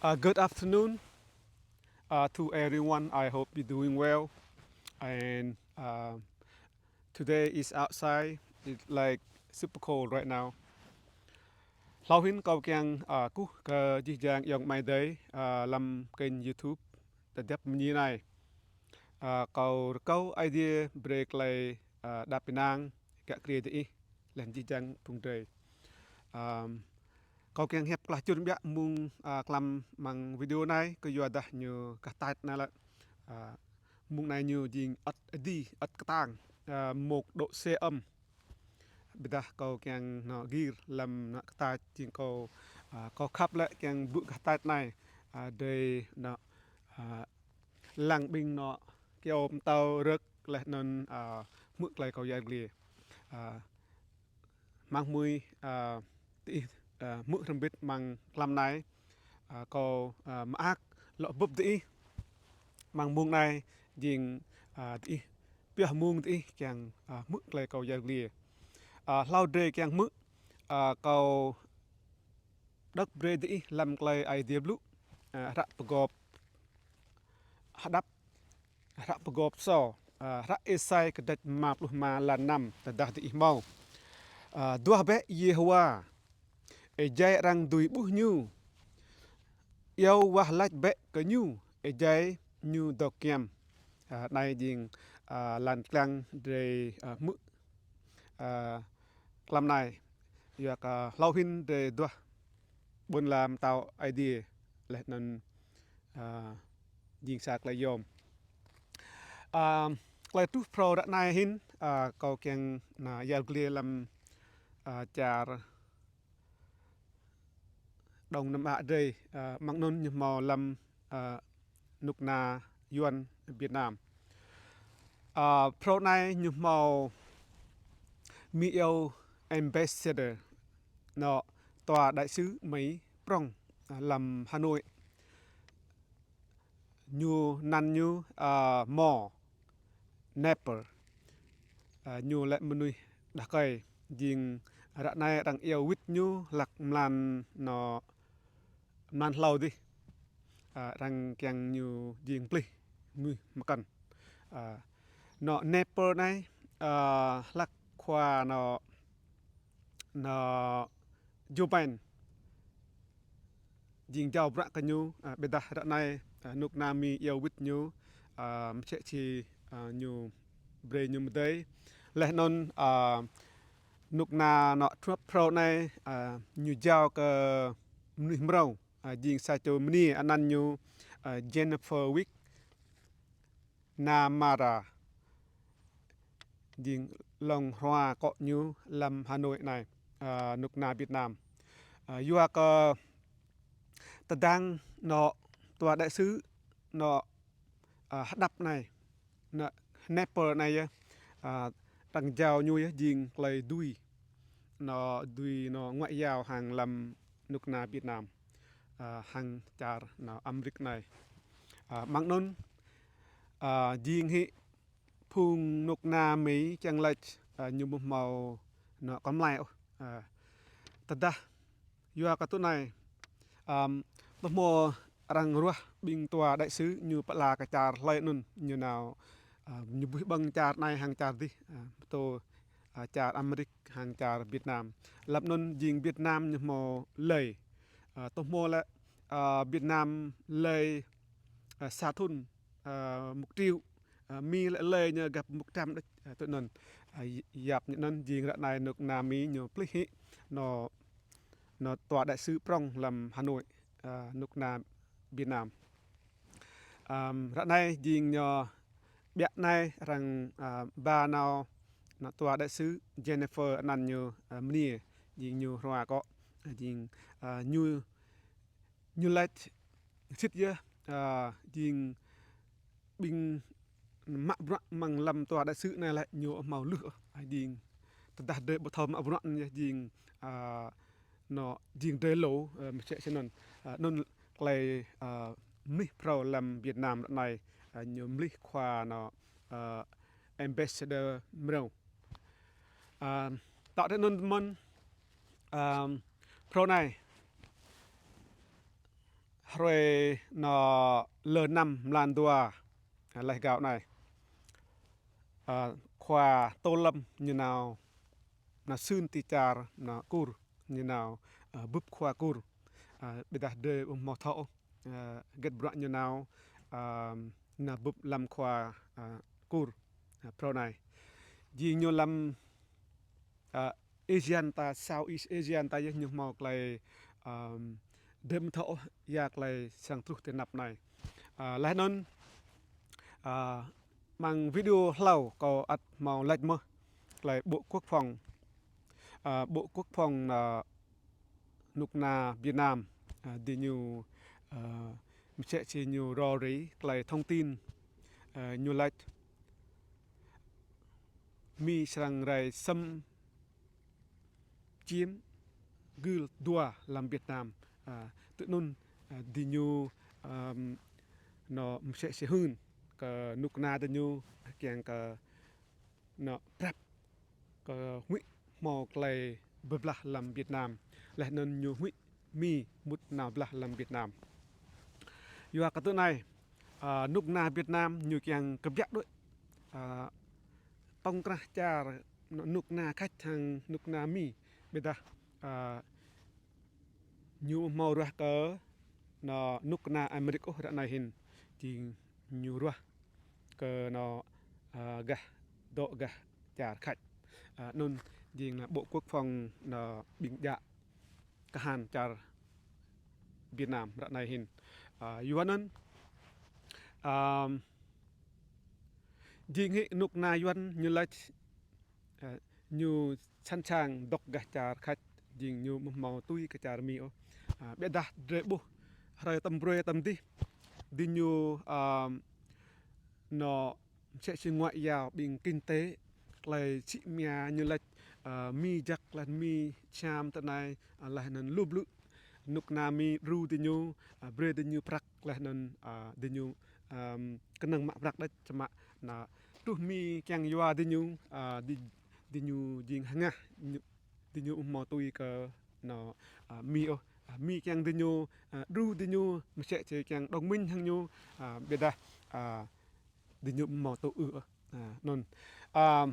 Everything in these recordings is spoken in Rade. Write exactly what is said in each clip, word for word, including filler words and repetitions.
Uh, good afternoon, uh, to everyone. I hope you're doing well. And, uh, today is outside. It's, like, super cold right now. Hlâo hĭn kâo čiăng, uh, kkuh kơ jih jang ayŏng amai adei, uh, hlăm kênh YouTube Tơdah Mñi anei. Uh, kâo rơkâo Aê Diê brei klei, uh, êđăp ênang kiă kriê diih leh anăn jih jang phung drei. Um, kâo čiăng hiăp klah čŭn ƀiă mơ̆ng, a, klam mơ̆ng video anei kyuadah ñu gah tač anei lĕ. A, mơ̆ng anei ñu jing ăt êdi, ăt ktang, a, một độ C âm. Ƀiădah kâo čiăng nao gĭr hlăm anôk gah tač jing kâo, a, kâo khăp lĕ čiăng blŭ gah tač anei, a, drei nao, a, lăng ƀing anôk kyâo mtâo rơ̆k leh anăn, a, hmư̆ klei kâo yăl dliê. A, mơ̆ng mui, a, diih, a, hmư̆ hrăm mbĭt mơ̆ng klam anei, a, kâo, a, mơak lŏ bưp diih mơ̆ng mông anei jing, a, diih pioh mông diih čiăng, a, hmư̆ klei kâo yăl dliê. A, hlâo drei čiăng hmư̆, a, kâo đŏk brei diih hlăm klei Aê Diê blŭ, a, hră Pơgop Hđăp, hră Pơgop Sô, a, hră Êsai kdrêč êma pluh êma êlan năm, tơdah diih mâo. A, duah bĕ Yêhôwa, êjai arăng dưi ƀuh ñu. Iêu wah lač bĕ kơ ñu, êjai ñu dôk giăm. A, anei jing, a, êlan tlang drei, a, hmư̆, a, klam anei. Yua kơ hlâo hĭn drei duah ƀuôn ala mtao Aê Diê leh anăn, a, jing sa klei yôm. A, klei truh phrâo ară anei hĭn, a, kâo čiăng nao yăl dliê hlăm, a, čar Đông Nam Á drei, a, mơ̆ng anăn ñu mâo hlăm, a, knŭk kna Yuăn Việt Nam. A, phrâo anei ñu mâo Mi iêu ambassador, anôk tòa đại sứ Mi prŏng, a, hlăm Hà Nội. Ñu anăn ñu, a, Mo Nepper. A, ñu lĕ mnuih đah kơi jing ară anei arăng iêu wĭt ñu hlăk mlan anôk mlan hlâo dih. A, arăng čiăng ñu jing mplih mnuih mkăn. A, anôk Nepper anei, a, hlăk khua anôk, anôk Joe Biden jing jao bruă kơ ñu, a, ƀiădah ară anei, a, knŭk kna Mi iêu wĭt ñu, a, msĕ si, a, ñu brei ñu mdei. Leh anăn, a, knŭk kna anôk Trump phrâo anei, a, ñu jao kơ mnuih mrâo, a, jing sa čô mniê anăn ñu, a, Jennifer Wicks Namara. Jing hlŏng hrua kŏ ñu hlăm Hà Nội anei, a, knŭk kna Việt Nam. A, yua kơ tơdang anôk tòa đại sứ anôk, a, hđăp anei, anôk Nepper anei yơh, a, arăng jao ñu yơh jing klei dưi, anôk dưi anôk ngoại giao hăng hlăm knŭk kna Việt Nam, a, hăng čar anôk Amêrik anei. A, mơ̆ng anăn, a, jing hĕ phung knŭk kna Mi čiăng lač, a, ñu ƀuh mâo anôk kmlei ôh. A, tơdah yua kơ tui anei, ăm, tơ hmô arăng ruah ƀing tòa đại sứ ñu pơala kơ čar hlei anăn ñu nao, a, ñu buih ƀơ̆ng čar anei hăng čar dih, a, mtô, a, čar Amêrik hăng čar Việt Nam. Hlăm anăn jing Việt Nam ñu mâo lei, a, tơ hmô lĕ, a, Việt Nam lei, a, sa thŭn, a, một triệu, a, Mi lĕ lei ñu găp một trăm đĕč, a, tui anăn. A, y-, yap ñu anăn jing ară anei knŭk kna Mi ñu mplih hĕ anôk, anôk tòa đại sứ prŏng hlăm Hà Nội, a, knŭk kna Việt Nam. Ăm, ară anei jing ñu ƀiă anei arăng, a, ba nao, anôk tòa đại sứ Jennifer anăn ñu, a, mniê, jing ñu hrua kŏ, a, jing, a, ñu ñu lač sĭt yơh, a, jing ƀing mă bruă mơ̆ng hlăm tòa đại sứ anei lĕ ñu mâo lưh ôh, a, jing tơdah drei ƀu thâo mă bruă anăn yơh jing, a, anôk jing drei lŏ, a, msĕ snăn. A, anăn klei, a, mlih phrâo hlăm Việt Nam ară anei, a, ñu mlih khua anôk, a, ambassador mrâo. A, tŏ drei anăn mơ̆n, a, phrâo anei. Hruê nŏ lơ năm mlan dua, a, leh gao anei. A, khua Tô Lâm ñu nao, nao sưn ti čar nŏ Kur, ñu nao, a, bưp khua Kur. A, ƀiădah drei ƀu hmâo thâo ôh, a, hgĕt bruă ñu nao, a, nao bưp hlăm khua, a, Kur, a, phrâo anei. Jing ñu hlăm, a, Asian ta, Southeast Asian ta yơh ñu hmâo klei, a, drei ƀu thâo ôh ya klei srăng truh ti anăp anei. A, leh anăn, a, mơ̆ng video hlâo kâo ăt hmâo lač mơh klei Bộ Quốc phòng, a, Bộ Quốc phòng, a, knŭk kna Việt Nam, a, diñu, a, msĕ si ñu rao rai klei thông tin, a, ñu lač Mi srăng rai xâm chiếm gưl dua hlăm Việt Nam. A, tui anăn, a, diñu, ăm, nŏ msĕ si hưn kơ knŭk kna diñu kiăng kơ nŏ prăp kơ huĭ hmâo klei bi blah hlăm Việt Nam. Leh anăn ñu huĭ Mi mŭt nao blah hlăm Việt Nam. Yua kơ tui anei, a, knŭk kna Việt Nam ñu kiăng kbiă đuĕ, a, tŏng krah čar nŏ knŭk kna Khač hăng knŭk kna Mi. Ƀiădah, a, ñu hmâo ruah kơ nŏ knŭk kna Amêrik ôh ară anei hĭn. Jing ñu ruah kơ nŏ, a, gah dŏ gah čar Khač. A, anăn jing là Bộ Quốc phòng nŏ ƀĭng djă kahan čar Việt Nam ară anei hĭn. A, yua anăn, ăm, jing hĕ knŭk kna Yuăn ñu lač, a, ñu sẵn sàng dŏ gah čar Khač, jing ñu ƀu hmâo tui kơ čar Mi ôh. A, ƀiădah drei ƀuh hruê tăm brei tăm dih, diñu, ăm, nŏ msĕ si ngoại giao ƀing kinh tế, klei sĭ mnia ñu lač, a, Mi jăk leh Mi čăm ti anei, a, leh anăn lu blư̆ knŭk kna Mi đru diñu, a, brei diñu prăk leh anăn, a, diñu, ăm, knŏng mă prăk đĕč čăm nŏ truh Mi kiăng yua diñu, a, di, diñu jing hngah, ñu, diñu ƀu hmâo tui kơ nŏ, a, Mi ôh. A, Mi kiăng diñu, a, đru diñu msĕ si kiăng đồng minh hăng ñu, a, ƀiădah, a, diñu ƀu hmâo tŭ ư ôh. A, anăn. A,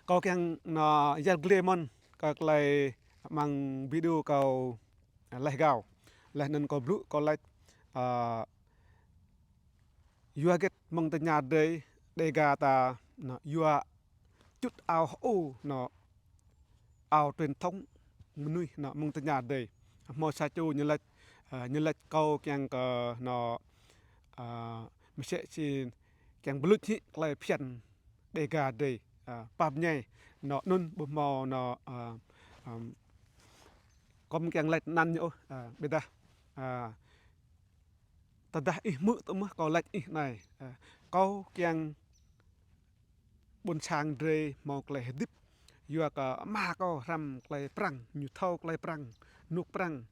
kâo kiăng nŏ yăl dliê mơ̆n kơ klei mơ̆ng video kâo, a, leh gao. Leh anăn kâo blŭ kâo lač, a, yua hgĕt mơ̆ng tơña drei Đêga ta nŏ yua čŭt ao hơô nŏ ao truyền thống mnuih nŏ mơ̆ng tơña drei. Hmâo sa čô ñu lač, a, ñu lač kâo kiăng kơ nŏ, a, msĕ si kiăng bi luč hĕ klei bhiăn Đêga drei, a, pap mñai nŏ anăn ƀu hmâo nŏ, a, ăm, kâo amâo kiăng lač anăn ñu ôh, a, ƀiădah, a, tơdah ih hmư̆ tŭ mơh kâo lač ih anei, a, kâo kiăng ƀuôn sang drei hmâo klei hdĭp. Yua kơ ama kâo hrăm klei Prăng, ñu thâo klei Prăng, ênuk Prăng.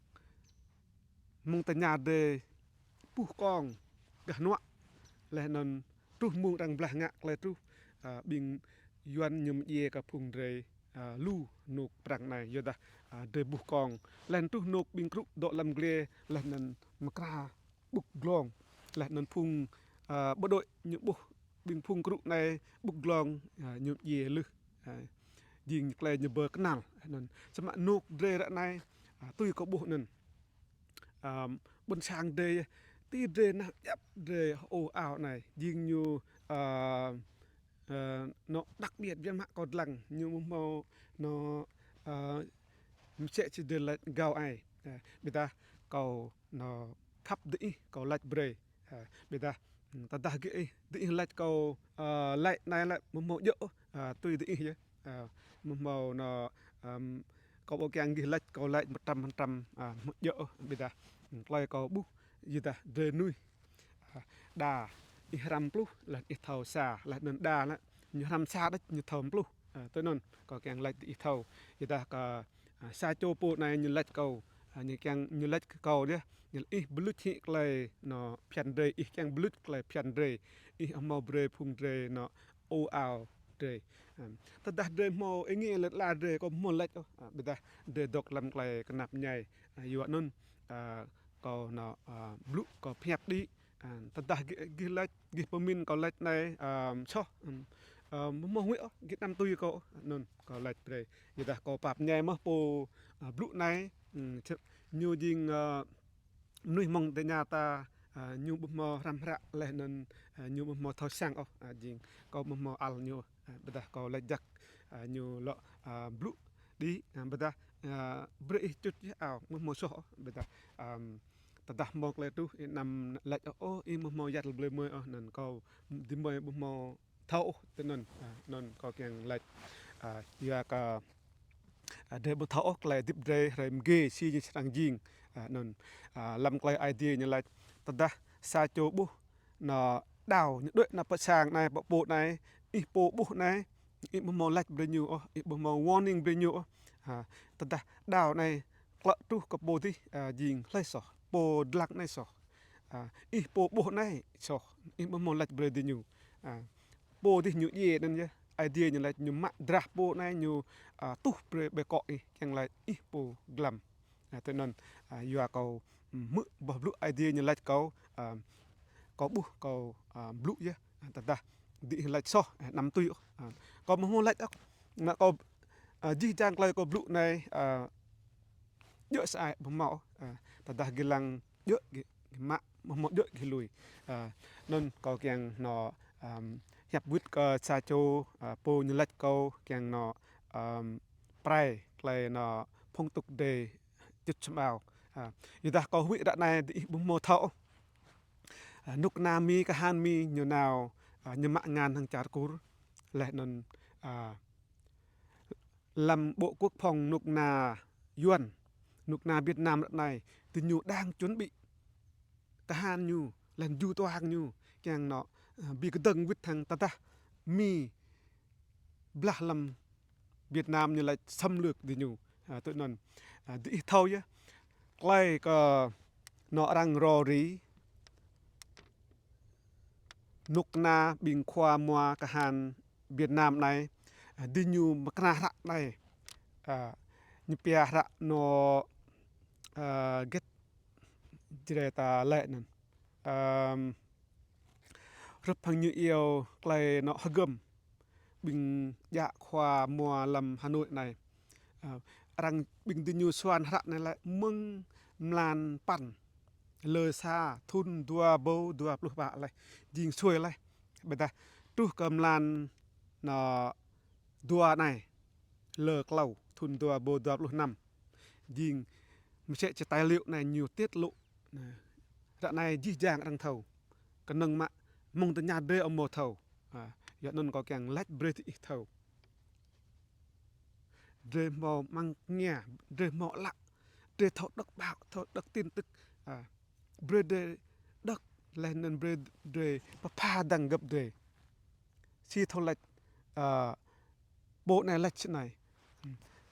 Mơ̆ng tơña drei puh kông gah hnuă. Leh anăn truh mmông arăng blah ngă klei truh, a, ƀĭng Yuăn ñu mdjiê kơ phung drei, a, lu ênuk Prăng anei, yua dah, a, drei puh kông. Leh anăn truh ênuk ƀĭng krŭ dôk hlăm dliê, leh anăn mkra ƀŭk glông. Leh anăn phung, a, bộ đội ñu ƀuh ƀĭng phung krŭ anei ƀŭk glông, a, ñu mdjiê lưh. A, jing klei ñu bi knăl. Anăn samơ̆ ênuk drei ară anei, a, tui kâo ƀuh anăn. Ăm, ƀuôn sang drei, ti drei nao djăp drei hơô ao anei. Jing ñu, a, a, nŏ đặc biệt biă mă kâo dlăng. Ñu ƀu hmâo nŏ, a, msĕ si drei lač gao ai. A, ƀiădah kâo nŏ khăp diih, kâo lač brei. A, ƀiădah, hm, tơdah gơ̆ ih, diih lač kâo, a, lač anei lač ƀu hmâo djŏ ôh, a, tui diih yơh. A, ƀu hmâo nŏ, ăm, kâo ƀu kiăng gih lač kâo lač mtam mtam, a, ƀu djŏ ôh, ƀiădah, hm, klei kâo ƀuh, yua dah drei mnuih, a, đa, ih hrăm pluh, leh ih thâo sa, leh anăn đa lĕ, ñu hrăm sa đĕč, ñu thâo pluh. A, tui anăn, kâo kiăng lač diih thâo. Yua dah kơ, a, sa čô pô anei ñu lač kâo, a, ñu kiăng ñu lač kơ kâo yơh. Ñu lač ih bi luč hĕ klei nŏ bhiăn drei, ih kiăng bi luč klei bhiăn drei. Ih amâo brei phung drei nŏ ôh ao drei. A, tơdah drei hmâo êngiê leh ala drei kâo ƀu hmâo lač ôh. A, ƀiădah drei dôk hlăm klei knap mñai. A, yua anăn, a, kâo nao, a, blŭ kâo pơhiăp đĭ, a, tơdah gih, gih lač, gih pơmĭn kâo lač anei, a, soh, ưm, a, mâo mâo huĭ ôh, gih đăm tui kâo, anăn kâo lač brei. Ƀiădah kâo pap mñai mơh pô, a, blŭ anei, ưm, č-, ñu jing, a, mnuih mơ̆ng tơña ta, a, ñu ƀuh mâo hrăm hră leh anăn, a, ñu ƀuh mâo thâo săng ôh, a, jing kâo ƀuh mâo ăl ñu, a, ƀiădah kâo lač jăk, a, ñu lŏ, a, blŭ đĭ, a, ƀiădah, a, brei ih čŭt yơh ao, ƀuh mâo soh ôh, ƀiădah, ưm, tơdah mâo klei truh, ih đăm lač ôh, ôh, ih ƀuh mâo yăl blei mơi ôh, anăn kâo dĭ mơi ƀuh mâo thâo ôh, tui anăn, a, anăn kâo kiăng lač, a, yua kơ, a, drei ƀuh thâo ôh klei hdĭp drei hruê mgê si ñu srăng jing, a, anăn, a, hlăm klei Aê Diê ñu lač, tơdah sa čô ƀuh nao đao ñu đuĕ nao pơ sang anei, pơ pô anei, ih pô ƀuh anei, ih ƀuh mâo lač brei ñu ôh, ih ƀuh mâo warning brei ñu ôh. A, tơdah đao anei klă truh kơ pô dih, a, jing hlei soh, pô dlăng anei soh. A, ih pô ƀuh anei soh, ih ƀuh mâo lač brei diñu. A, pô dih ñu djiê anăn yơh, Aê Diê ñu lač ñu mă drah pô anei ñu, a, tuh brei ƀơi kŏ ih, kiăng lač ih pô dlăng. A, tui anăn, a, yua kâo, ưm, hmư̆ boh blŭ Aê Diê ñu lač kâo, a, kâo ƀuh kâo, a, blŭ yơh, a, tơdah diih lač soh, a, đăm tui ôh. A, kâo ƀuh mâo lač ôh, nă kâo, a, jih jang klei kâo blŭ anei, a, djŏ sa ai ƀuh mâo, a, tơdah gih lăng djŏ gih, gih mă, ƀuh mâo djŏ gih lui. A, anăn kâo kiăng nao, ưm, hiăp wĭt kơ sa čô, a, pô ñu lač kâo kiăng nao, ưm, prai klei nao phung tŭk drei čŭt sơmao. A, ƀiădah kâo huĭ ară anei diih ƀuh mâo thâo ôh. A, knŭk kna Mi, kahan Mi ñu nao, a, ñu mă kngan hŏng čar Kur. Leh anăn, a, hlăm bộ quốc phòng knŭk kna Yuăn, knŭk kna Việt Nam ară anei, diñu đang chuẩn bị kahan ñu, leh anăn ju tuang ñu, kiăng nao, a, bi kdơ̆ng wĭt hŏng tơdah Mi blah hlăm Việt Nam ñu lač xâm lược diñu. A, tui anăn, a, diih thâo yơh, klei kơ nao arăng rô ri, knŭk kna ƀĭng khua mua kahan Việt Nam anei, a, diñu mkra hră anei, a, ñu pia hră nao, a, get jrê ta lĕ anăn. Ưm, hrup hŏng ñu iêu klei nao hgăm ƀĭng djă khua mua hlăm Hà Nội anei. A, arăng ƀĭng diñu suan hră anei lĕ mơ̆ng mlan păn lơ sa thŭn dua êbâo dua pluh pă leh, jing sui leh. Ƀiădah truh kơ mlan nao dua anei, lơ klâo thŭn dua êbâo dua pluh năm, jing msĕ si tài liệu anei ñu tiết lộ. Nă, ară anei jih jang arăng thâo. Knŏng mă mơ̆ng tơña drei amâo thâo. A, yua anăn kâo kiăng lač brei diih thâo. Drei mâo măng knga, drei mâo ală, drei thâo đŏk ƀao, thâo đŏk tin tức. A, brei drei đŏk leh anăn brei drei pơpha dăng găp drei. Si thâo lač, a, pô anei lač snei.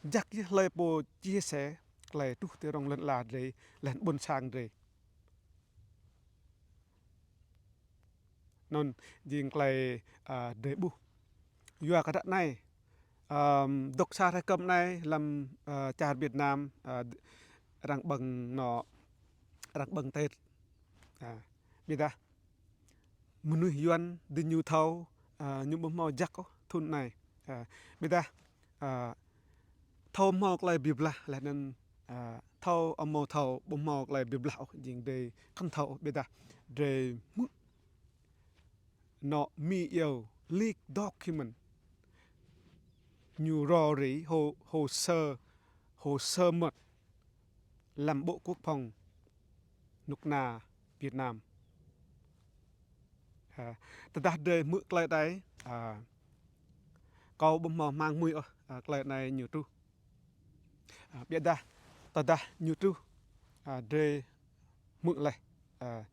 Jăk yơh hlei pô chia sẻ klei truh ti rŏng lăn ala drei, leh anăn ƀuôn sang drei. Anăn jing klei, a, drei ƀuh. Yua kơ ară anei, ưm, dôk sa hruê kăm anei hlăm, a, čar Việt Nam, a, arăng ƀơ̆ng nao, arăng ƀơ̆ng Tết. A, ƀiădah mnuih Yuăn diñu thâo, a, ñu ƀu mâo jăk ôh thŭn anei. A, ƀiădah, a, thâo mâo klei bi blah leh anăn, a, thâo amâo thâo ƀu mâo klei bi blah ôh, jing drei kăn thâo ôh, ƀiădah drei hmư̆ nao Mi iêu leak document. Ñu rô ri hồ, hồ sơ, hồ sơ mật hlăm Bộ Quốc phòng knŭk kna Việt Nam. Ha, tơdah drei hmư̆ klei anei, a, kâo ƀu mâo hmăng hmưi ôh, a, klei anei ñu truh. A, ƀiădah tơdah ñu truh, a, drei hmư̆ leh. A,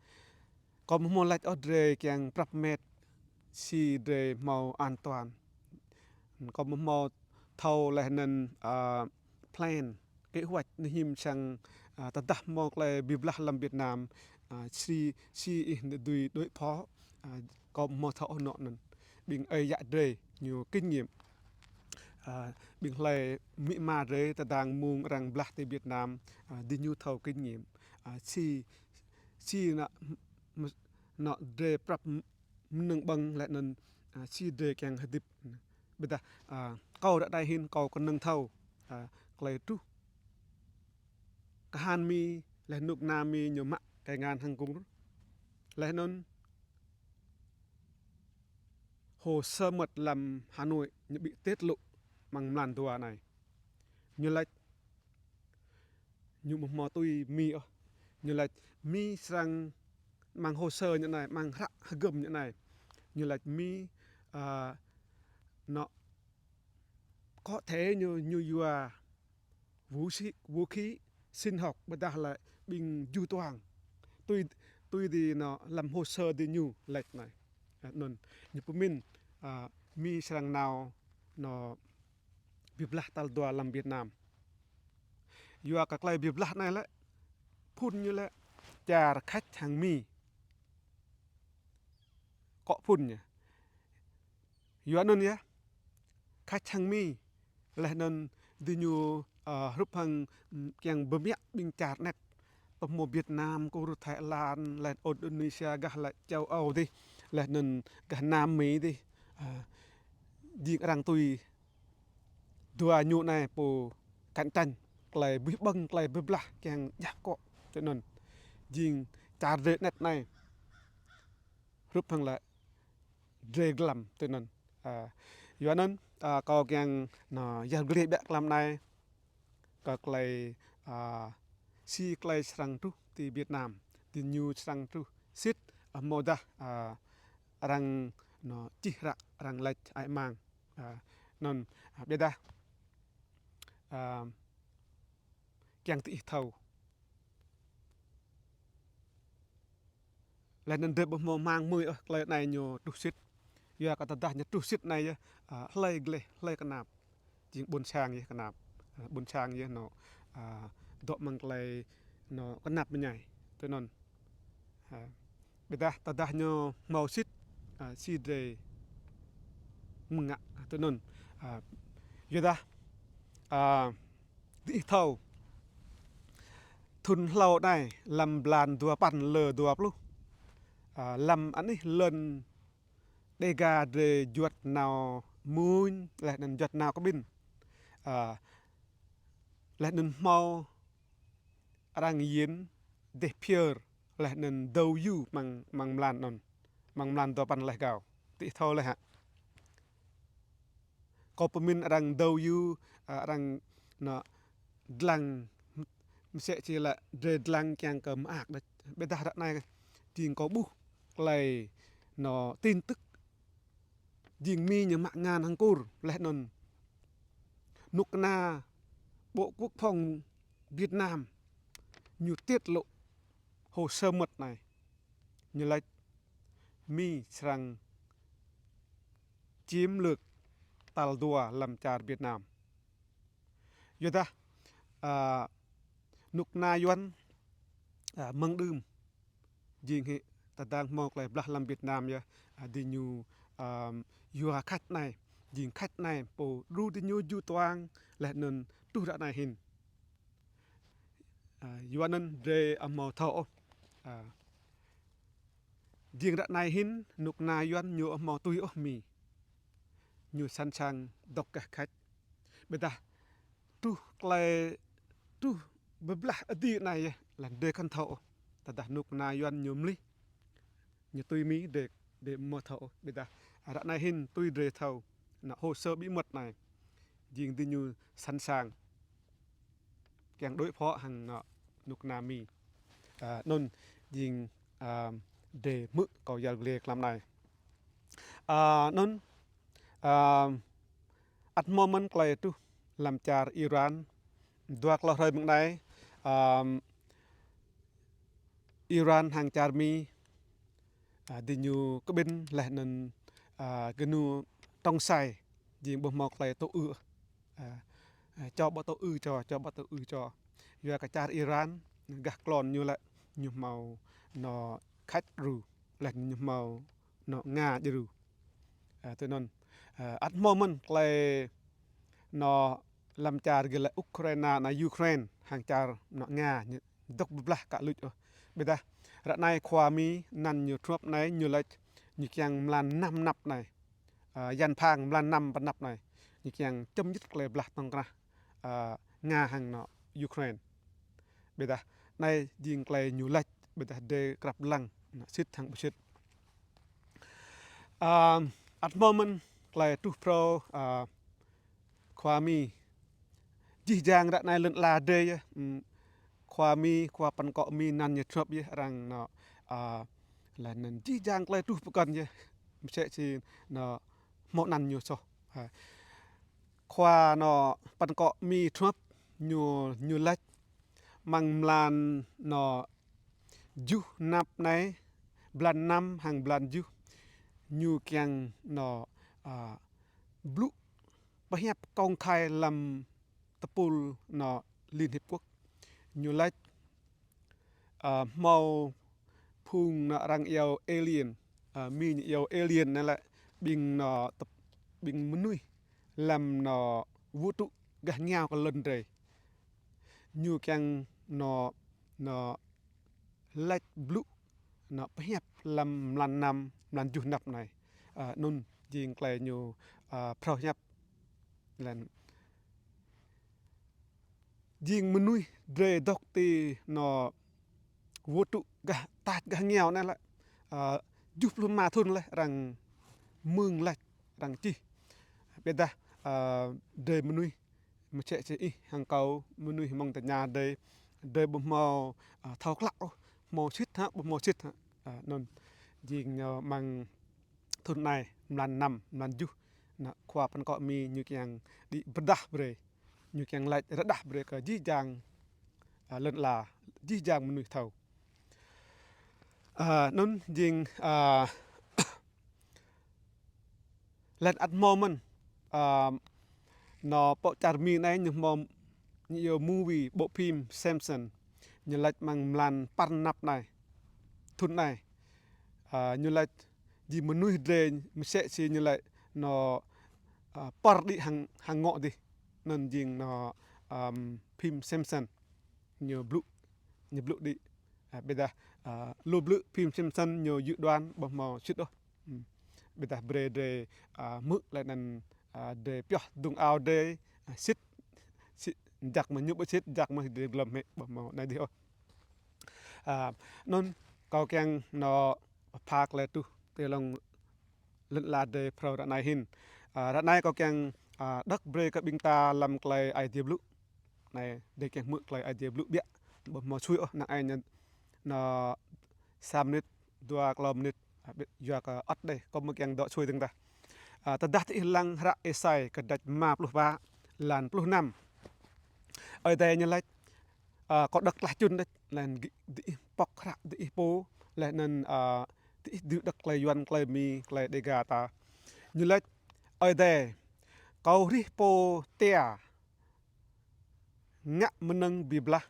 kâo ƀu mâo lač ôh drei kiăng prăp met si drei mâo an toàn. Kâo ƀu mâo thâo leh anăn, a, plan, kế hoạch ñu him săng, a, tơdah mâo klei bi blah hlăm Việt Nam, a, si, si ih dưi đối phó, a, kâo ƀu mâo thâo ôh nŏ anăn. Ƀĭng ơi yă drei ñu kinh nghiệm. A, ƀĭng hlei amĭ ama drei tơdang mơ̆ng arăng blah ti Việt Nam, a, diñu thâo kinh nghiệm. a, si, si nă, m-, m-, nă drei prăp m-, mnơ̆ng ƀơ̆ng leh anăn, a, si drei kiăng hdĭp. Ƀiădah, a, kâo ară anei hĭn kâo knŏng thâo, a, klei truh kahan Mi, leh knŭk kna Mi ñu mă kngan hŏng kur. Leh anăn hồ sơ mật hlăm Hà Nội ñu bi tiết lộ mơ̆ng mlan dua anei. Ñu lač ñu ƀu hmâo tui Mi ôh. Ñu lač Mi srăng mơ̆ng hồ sơ ñu anei, mơ̆ng hră hgăm ñu anei. Ñu lač Mi, a, nă có thể ñu, ñu yua vũ si-, vũ khí sinh học ƀiădah lĕ ƀing ju tuang. Tui, tui di nă hlăm hồ sơ diñu lač anei. A, anăn ñu pơmĭn, a, Mi srăng nao nă bi blah tal dua hlăm Việt Nam. Yua kơ klei bi blah anei lĕ, phŭn ñu lĕ čar Khač hŏng Mi. Kŏ phŭn ñu. Yua anăn yơh, Khač hŏng Mi, leh anăn diñu, a, hrup hŏng, mm, kiăng bi mă ƀing čar anet. Tơ mâo Việt Nam, kur Thái Lan, leh Indonesia, gah lĕ châu Âu dih, leh anăn gah Nam Mỹ dih. A, jing arăng tui dua ñu anei pô cạnh tranh, klei bi ƀơ̆ng, klei bi blah kiăng djă kŏ tui anăn. Jing čar drei anet anei hrup hŏng lĕ drei glăm tui anăn. A, yua anăn, a, kâo kiăng nă yăl dliê ƀiă hlăm anei kơ klei, a, si klei srăng truh ti Việt Nam, diñu srăng truh sĭt, a, amâodah, a, arăng nă čih hră arăng lač hơăi mang. A, anăn, a, ƀiădah, a, kiăng diih thâo. Leh anăn drei ƀu hmâo mang mui ôh klei anei ñu truh sĭt. Yua kơ tơdah ñu truh sĭt anei yơh, a, hlei gleh, hlei knap. Jing ƀuôn sang yơh knap. A, ƀuôn sang yơh nă, a, dôk mơ̆ng klei nă knap mñai. Tui anăn. A, ƀiădah tơdah ñu hmâo sĭt, a, si drei mơ̆ng ngă, a, tui anăn. A, yua dah, a, diih thâo. Thŭn hlâo anei, hlăm mlan dua păn lơ dua pluh. A, hlăm anih lăn Đêga drei juăt nao mmuñ, leh anăn juăt nao kƀĭn. A, leh anăn hmâo arăng yin dêh phiơr, leh anăn dâu yu mơ̆ng, mơ̆ng mlan anăn, mơ̆ng mlan dua păn leh gao. Diih thâo leh hă. Kâo pơmĭn arăng dâu yu, a, arăng nă dlăng, msĕ si lĕ drei dlăng kiăng kơ mơak đĕč. Ƀiădah ară anei jing kâo ƀuh klei nă tin tức jing Mi ñu mă kngan hŏng kur leh anăn knŭk kna Bộ Quốc phòng Việt Nam ñu tiết lộ hồ sơ mật anei. Ñu lač Mi srăng chiếm lược tal dua hlăm čar Việt Nam. Yua dah, a, knŭk kna Yuăn, a, mơ̆ng đưm jing hĕ tơdang hmâo klei blah hlăm Việt Nam yơh, a, diñu, a, yua Khač anei, jing Khač anei pô đru diñu ju tuang leh anăn truh ară anei hĭn. A, yua anăn drei amâo thâo ôh. A, jing ară anei hĭn knŭk kna Yuăn ñu amâo tui ôh Mi. Ñu sẵn sàng dôk gah Khač. Ƀiădah truh klei, truh bi blah êdi anei yơh, leh drei kăn thâo ôh. Tơdah knŭk kna Yuăn ñu mlih, ñu tui Mi drei, drei amâo thâo ôh. Ƀiădah ară anei hĭn tui drei thâo, nă hồ sơ bí mật anei. Jing diñu sẵn sàng kiăng đối phó hŏng nă knŭk kna Mi. A, anăn jing, a, drei hmư̆ kâo yăl dliê hlăm anei. A, anăn, a, ăt hmâo mơ̆n klei truh hlăm čar Iran. Dua klâo hruê mơ̆ng anei, a, Iran hŏng čar Mi, a, diñu kƀĭn leh anăn, a, kơ ñu trông sai, jing ƀu hmâo klei tŭ ư. A, a, čô ƀu tŭ ư čô, čô ƀu tŭ ư čô. Yua kơ čar Iran, gah klôn ñu lĕ, ñu hmâo nă Khač đru, leh ñu hmâo nă Nga đru. A, tui anăn, a, ăt hmâo mơ̆n klei nă hlăm čar gơ̆ lĕ Ukraina, nă Ukraine, hŏng čar nă Nga ñu, dôk bi blah ka luč ôh. Ƀiădah ară anei khua Mi anăn ñu Trump anei ñu lač ñu čiăng mlan năm anăp anei. Ơ, yan phang mlan năm anăp anei. Ñu čiăng chấm dứt klei blah tŏng krah, ơ, Nga hăng anăn Ukraine. Ƀiădah anei jing klei ñu lač, ƀiădah drei krăp dlăng, anăn sĭt hŏng ƀu sĭt. Ơ, at moment klei truh phrâo, ơ, khua Mi. Jih jang ară anei lăn ala drei yơh, hm, khua Mi, khua păn kŏ Mi anăn ñu Trump yơh arăng anăn, ơ, leh anăn jih jang klei truh pơkŏn yơh. Msĕ si anăn hmâo anăn ñu soh. Ha. Khua anăn păn kŏ Mi Trump ñu, ñu lač mơ̆ng mlan anăn kjuh anăp anei, mlan năm hăng mlan kjuh. Ñu čiăng anăn, ơ, blŭ pơhiăp công khai hlăm tơpul anăn Liên Hiệp Quốc. Ñu lač, ơ, hmâo phung anăn arăng iêu alien, ơ, Mi ñu iêu alien anăn lĕ ƀing anăn tơp-, ƀing mnuih hlăm anăn vũ trụ gah êngao kơ lăn drei. Ñu čiăng anăn, anăn lač blŭ anăn pơhiăp hlăm mlan năm, mlan kjuh anăp anei. Ơ, anăn jing klei ñu, ơ, phrâo hiăp. Leh anăn jing mnuih drei dôk ti anăn vũ trụ gah, tač gah êngao anăn lĕ, ơ, kjuh pluh êma thŭn leh arăng mơ̆ng lač arăng čih. Ƀiădah, ơ, drei mnuih msĕ si ih hăng kâo mnuih mơ̆ng tơña drei, drei ƀu hmâo, ơ, thâo klă ôh, hmâo sĭt hă, ƀu hmâo sĭt hă. Ơ, anăn jing anăn mơ̆ng thŭn anei, mlan năm, mlan kjuh, anăn khua păn kŏ Mi ñu čiăng đĭ rơđah brei, ñu čiăng lač rơđah brei kơ jih jang, ơ, lăn ala, jih jang mnuih thâo. Ơ, anăn jing, ơ, leh anăn at moment, ơ, anăn pô čar Mi anei ñu hmâo ñu iêu movie bộ phim Simpson. Ñu lač mơ̆ng mlan păn anăp anei, thŭn anei. Ơ, ñu lač jing mnuih drei msĕ si ñu lač anăn, ơ, păr đĭ hăng, hăng ngŏ dih. Anăn jing anăn, ơ, phim Simpson. Ñu blŭ, ñu blŭ đĭ. Ơ, ƀiădah, ơ, lu blư̆ phim Simpson ñu dự đoán ƀu hmâo sĭt ôh. Hm. Ƀiădah brei drei, ơ, hmư̆ leh anăn, ơ, drei pioh dŭng ao drei, ơ, sĭt, sĭt, jăk mơ̆ ñu ƀu sĭt, jăk mơ̆ drei glăm hĕ, ƀu hmâo anei dih ôh. Ơ, anăn kâo čiăng anăn pha klei truh ti lŏ lăn ala drei phrâo ară anei hĭn. Ơ, ară anei kâo čiăng, ơ, đŏk brei kơ ƀing ta hlăm klei Aê Diê blŭ. Anei drei čiăng hmư̆ klei Aê Diê blŭ ƀiă, ƀu hmâo sui ôh năng ai anăn sa minit, dua klâo minit, ơ, ƀiă yua kơ ăt dih, kâo mơ̆ng čiăng dŏ sui dơ̆ng tah. Ơ, tơdah diih lăng hră Êsai kdrêč êma pluh pă, êlan pluh năm. Aê Diê ñu lač, ơ, kâo đŏk klah čŭn đĕč, leh anăn diih pŏk hră diih pô, leh anăn, ơ, diih dưi đŏk klei Yuăn, klei Mi, klei Đêga ta. Ñu lač, Aê Diê, kâo hrih pô tia ngă mnơ̆ng bi blah,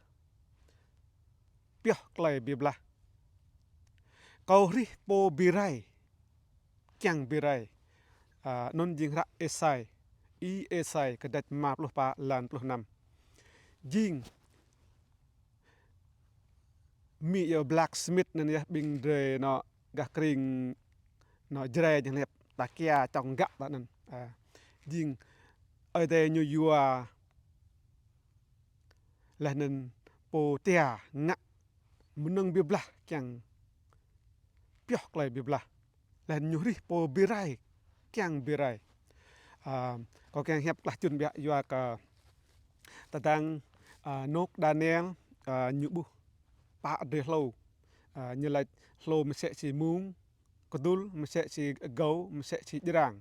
pioh klei bi blah. Kâo hrih pô bi rai, čiăng bi rai. Ơ, anăn jing hră Êsai, Y Êsai kdrêč êma pluh pă êlan pluh năm. Jing Mi iêu blacksmith anăn yơh ƀing drei anăn gah krĭng anăn Jrai ñu lač ta kia čŏng gă ta anăn. Ơ, jing Aê Diê ñu yua leh anăn pô tia ngă mnơ̆ng bi blah čiăng pioh klei bi blah. Leh anăn ñu hrih pô bi rai čiăng bi rai. Ơ, kâo čiăng hiăp klah čŭn ƀiă yua kơ tơdang, ơ, anôk Daniel, ơ, ñu ƀuh pă drei hlô. Ơ, ñu lač hlô msĕ si mông, kdŭl msĕ si gâo, msĕ si jrang.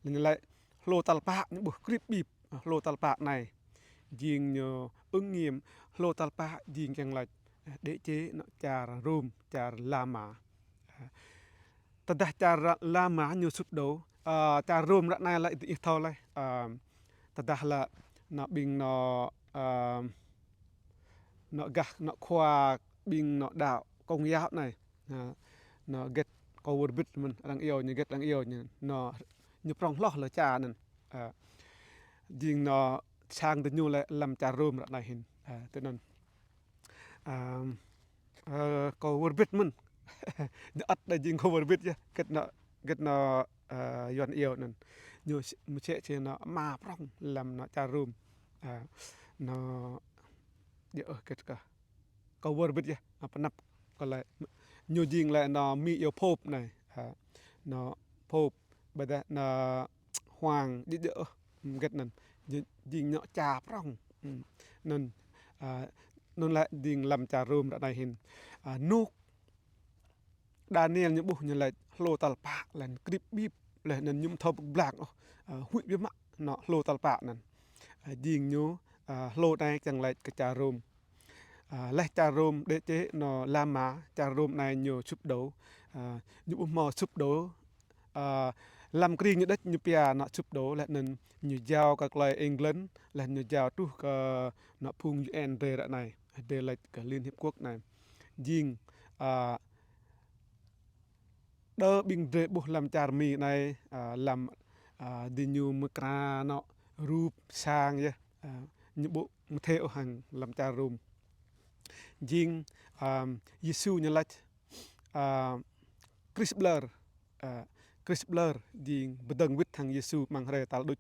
Ñu lač hlô tal pă ñu ƀuh krĭp ƀĭp, hlô tal pă anei. Jing ñu ứng nghiệm hlô tal pă jing čiăng lač, ơ, đế chế anăn čar Rôm, čar La Mã. Tơdah čar Ra-, La Mã ñu sụp đổ, ơ, čar Rôm ară anei lĕ diih thâo leh, ơ, tơdah lĕ anăn ƀing anăn, ơ, anăn gah anăn khua ƀing anăn đăo Công giáo anei. Ơ, anăn get kâo wơr bĭt mơ̆n arăng iêu ñu get arăng iêu ñu anăn ñu prŏng hloh leh čar anăn. Ơ, jing anăn sang diñu lĕ hlăm čar Rôm ară anei hĭn. Ơ, tui anăn. Ơ, kâo wơr bĭt mơ̆n. Ñu ăt đa jing kâo wơr bĭt yơh. Gĭt nŏ, gĭt nŏ, ơ, Yuăn iêu anăn. Ñu s-, msĕ si nŏ ama prŏng hlăm nŏ čar Rôm. Ơ, nŏ, djŏ ôh gĭt kơ. Kâo wơr bĭt yơh, ơ, pnăp kơ lĕ. Ñu jing lĕ nŏ Mi iêu Pope anei. Ơ, nŏ Pope, ƀiădah nŏ Hoàng, djŏ djŏ ôh, gĭt anăn. Ji-, jing nŏ čar prŏng. Ơ, anăn, ơ, anăn lĕ jing hlăm čar Rôm ară anei hĭn. Ơ, ênuk Daniel ñu ƀuh ñu lač hlô tal pă leh anăn krĭp ƀĭp leh anăn ñu amâo thâo bi blang ôh, ơ, huĭ biă mă nŏ hlô tal pă anăn. Ơ, jing ñu, ơ, hlô anei čiăng lač kơ čar Rôm. Ơ, leh čar Rôm đe čê nŏ La Mã, čar Rôm anei ñu sụp đổ, ơ, ñu ƀuh mâo sụp đổ, ơ, hlăm krĭng ñu đĕč ñu pia nŏ sụp đổ leh anăn ñu jao kơ klei England, leh ñu jao truh kơ nŏ phung U N drei ară anei, drei lač kơ Liên Hiệp Quốc anei. Jing, ơ, đơ ƀing drei ƀuh hlăm čar Mi anei, ơ, hlăm, ơ, diñu mkra nŏ rup sang yơh, ơ, ñu ƀuh mthê ôh hŏng hlăm čar Rôm. Jing, ơ, Yêsu ñu lač, ơ, Krist ƀlơr, ơ, Krist ƀlơr jing pơdơ̆ng wĭt hŏng Yêsu mơ̆ng hruê tal đuč,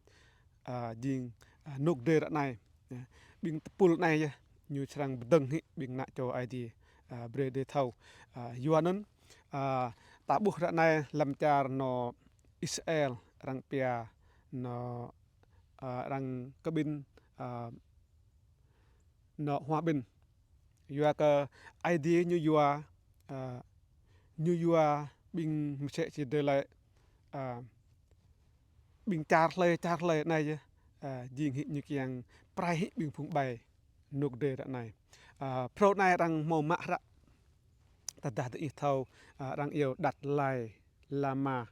ơ, jing, ơ, ênuk drei ară anei. Ơ, ƀing tơpul anei yơh, ñu srăng pơdơ̆ng hĕ ƀing anak čô Aê Diê, ơ, brei drei thâo. Ơ, yua anăn, ơ, ta ƀuh ară anei hlăm čar nŏ Israel arăng pia nŏ, ơ, arăng kƀĭn, ơ, nŏ hòa bình. Yua kơ Aê Diê ñu yua, ơ, ñu yua ƀing msĕ si drei lač, ơ, ƀing čar hlei, čar hlei anei yơh, ơ, jing hĕ ñu kiăng prai hĕ ƀing phung ƀai ênuk drei ară anei. Ơ, phrâo anei arăng mâo mă hră. Tơdah diih thâo, ơ, arăng iêu Đạt Lai Lama,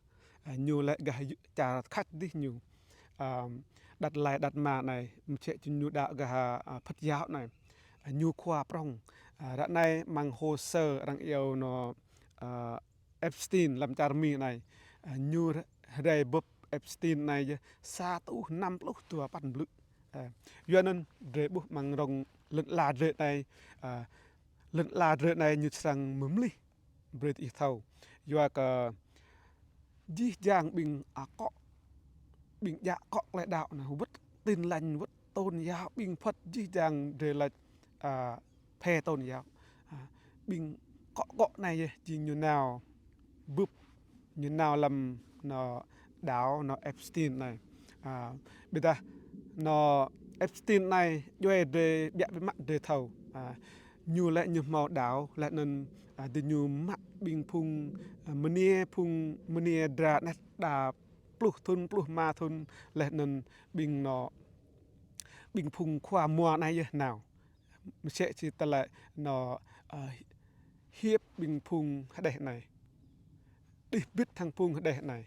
ơ, ñu lĕ gah yu-, čar Khač dih ñu. Ơ, Đạt Lai Lama anei, msĕ si ñu đăo gah, ơ, Phật giáo anei. Ơ, ñu khua prŏng. Ơ, ară anei mơ̆ng hồ sơ arăng iêu nŏ, ơ, Epstein hlăm čar Mi anei. Ơ, ñu hriê bưp Epstein anei yơh sa êtuh năm pluh dua păn blư̆. Ơ, yua anăn drei ƀuh mơ̆ng rŏng lăn ala drei anei, ơ, lăn ala drei anei ñu srăng mlih. Brei diih thâo. Yua kơ jih jang ƀing akŏ, ƀing djă akŏ klei đăo anăn wăt Tin Lành, wăt tôn giáo, ƀing Phật jih jang drei lač, ơ, phe tôn giáo. Ơ, ƀing akŏ akŏ anei yơh jing ñu nao bưp, ñu nao hlăm nŏ đảo nŏ Epstein anei. Ơ, ƀiădah nŏ Epstein anei djuê drei ƀiă bi mă drei thâo. Ơ, ñu lĕ ñu mâo đảo leh anăn, ơ, diñu mă ƀing phung, ơ, mniê, phung mniê dra anet đa pluh thŭn, pluh êma thŭn leh anăn ƀing nŏ, ƀing phung khua mua anei yơh nao. Msĕ si ta lač nŏ, ơ, hiêp ƀing phung hđeh anei. Đih bĭt hŏng phung hđeh anei.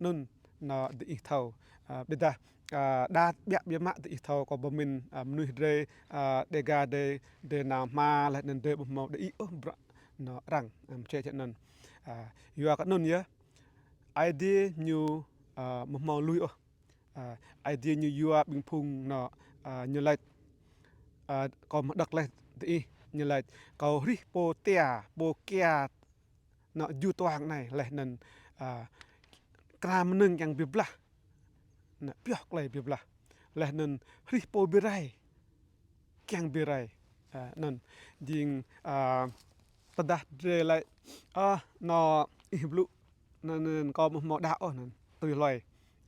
Anăn nŏ diih thâo. Ơ, ƀiădah, ơ, đa ƀiă bi mă diih thâo kâo bi mĭn, ơ, mnuih drei, ơ, Đêga drei, drei nao hma leh anăn drei ƀu mâo đei ôh bruă nŏ arăng, ơ, msĕ si anăn. Ơ, yua kơ anăn yơh, Aê Diê ñu, ơ, ƀu mâo lui ôh. Ơ, Aê Diê ñu yua ƀing phung nŏ, ơ, ñu lač, ơ, kâo mdăk leh diih, ñu lač, kâo hrih pô tia, pô kia nŏ ju tuang anei leh anăn, ơ, kra mnơ̆ng kiăng bi blah. Nŏ pioh klei bi blah. Leh anăn hrih pô bi rai kiăng bi rai. Ơ, anăn jing, ơ, tơdah drei lač, ơ, nŏ ih blŭ, anăn, anăn kâo ƀu mâo đăo ôh anăn, tui hluê.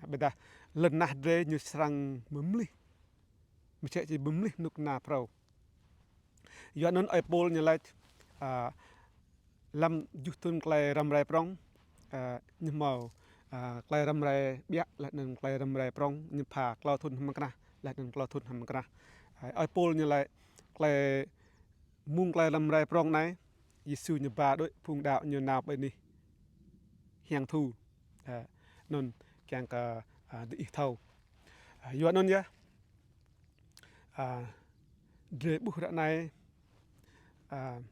Ƀiădah lăn ala drei ñu srăng mlih. Msĕ si bi mlih ênuk anăn phrâo. Yua anăn ơi Pôl ñu lač, ơ, hlăm kjuh thŭn klei răm rai prŏng, ơ, ñu mâo, ơ, klei răm rai ƀiă leh anăn klei răm rai prŏng, ñu pha klâo thŭn hlăm mkrah leh anăn klâo thŭn hlăm mkrah. Ơ, ơi Pôl ñu lač klei mơ̆ng klei răm rai prŏng anei, Yêsu ñu ba đuĕ phung đăo ñu nao ƀơi anih hiăng thul. Ơ, anăn kiăng kơ, ơ, diih thâo. Ơ, yua anăn yơh, ơ, drei ƀuh ară anei, ơ,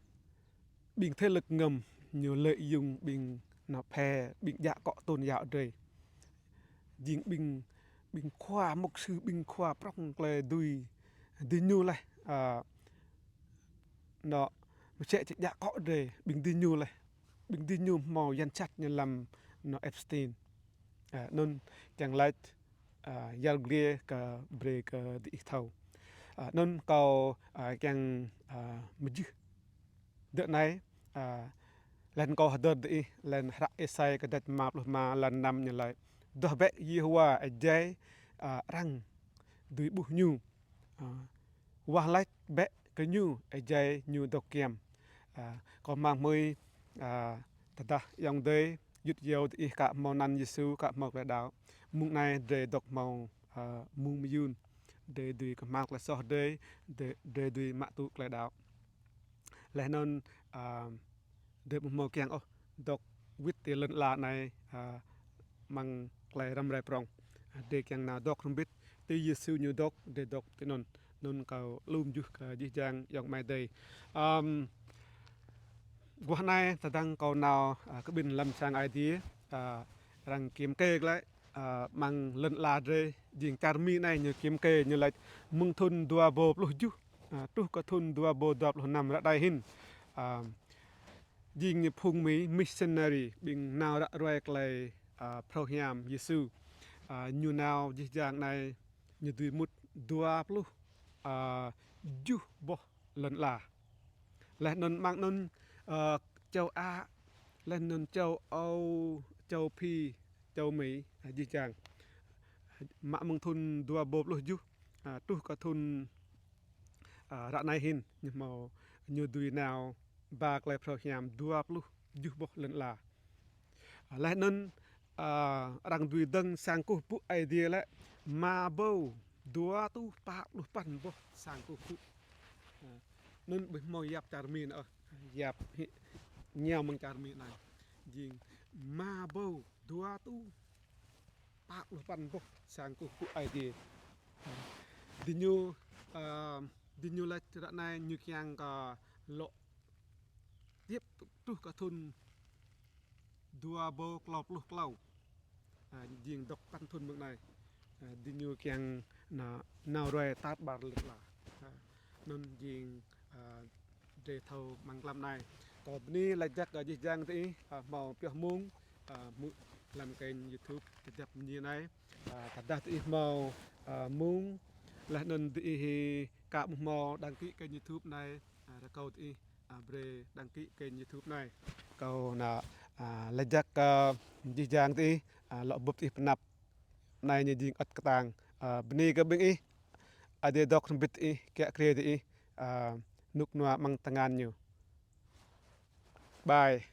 ƀing thế lực ngầm ñu lợi dụng ƀing nŏ phe, ƀing djă akŏ tôn giáo drei. Jing ƀing, ƀing khua mục sư, ƀing khua prŏng klei dưi, diñu leh, ơ, nŏ msĕ si djă kŏ drei, ƀing diñu leh. Ƀing diñu mâo yan čăt ñu lăm nŏ Epstein. A, anăn čiăng lač, a, yăl dliê kơ brei kơ diih thâo. A, anăn kâo, a, čiăng, a, mjưh dŏ anei, a, leh anăn kâo hdơr diih, leh anăn hră Êsai kdrêč êma pluh êma, lăn năm ñu lač: Duah bĕ Yêhôwa êjai, a, arăng dưi ƀuh ñu. A, wah lač bĕ kơ ñu êjai ñu dôk giăm. A, kâo hmăng hmưi, a, tơdah ayŏng adei, yut yâo diih ka mâo anăn Yêsu, ka mâo klei đăo. Mông anei drei dôk mâo, a, mông myun. Drei dưi kmhal klei soh drei, drei, drei dưi mă tŭ klei đăo. Leh anăn, a, drei ƀu mâo kiăng ôh dôk wĭt ti lăn ala anei, a, mơ̆ng klei răm rai prŏng. A, drei kiăng nao dôk hrăm mbĭt, ti Yêsu ñu dôk, drei dôk ti anăn. Anăn kâo lŏ mjưh kơ jih jang ayŏng amai adei. Ăm, aguah anei tơdang kâo nao, a, kƀĭn hlăm sang Aê Diê, a, arăng kiểm kê lĕ, a, mơ̆ng lăn ala drei, jing čar Mi anei ñu kiểm kê ñu lač mơ̆ng thŭn dua êbâo pluh kjuh, a, truh kơ thŭn dua êbâo dua pluh năm ară anei hĭn. A, jing ñu phung Mi missionary, ƀing nao ră ruai klei, a, phrâo hiam Yêsu. A, ñu nao jih jang anei ñu dưi mŭt dua pluh, a, kjuh boh lăn ala. Leh anăn mơ̆ng anăn, a, châu Á, leh anăn châu Âu, châu Phi, châu Mi, a, jih jang. Mă mơ̆ng thŭn dua êbâo pluh kjuh, a, truh kơ thŭn, a, ară anei hĭn, ñu mâo, ñu dưi nao ba klei phrâo hiam dua pluh kjuh boh lăn ala. A, leh anăn, a, arăng dưi dơ̆ng sang kkuh mpŭ Aê Diê lĕ êma êbâo dua êtuh pă pluh păn boh sang kkuh mpŭ. A, anăn ƀu mâo yap čar Mi anăn ôh, yap hĕ êngao mơ̆ng čar Mi anei. Jing êma êbâo dua êtuh pă pluh păn boh sang kkuh mpŭ Aê Diê. Diñu, a, diñu lač ară anei ñu kiăng kơ lŏ tiếp truh kơ thŭn dua êbâo klâo pluh klâo. A, jing dôk păn thŭn mơ̆ng anei. A, diñu kiăng nao, nao ruai tar ƀar lăn ala. A, anăn jing, a, drei thâo mơ̆ng hlăm anei. Kâo bơni lač jăk kơ jih jang diih, a, mâo pioh mông, a, mŭt hlăm kênh YouTube Tơjăp Mniê anei. A, tơdah diih mâo, a, mông, leh anăn diih ka ƀuh mâo đăng ký kênh YouTube anei, a, rơkâo diih, a, brei đăng ký kênh YouTube anei. Kâo nao, a, lač jăk kơ jih jang diih, a, lŏ bưp diih pnăp. Anei ñu jing ăt ktang, a, bơni kơ ƀing ih, Aê Diê dôk hrăm mbĭt ih, kiă kriê diih, a, nuk nua mơ̆ng tngan ñu. Bye.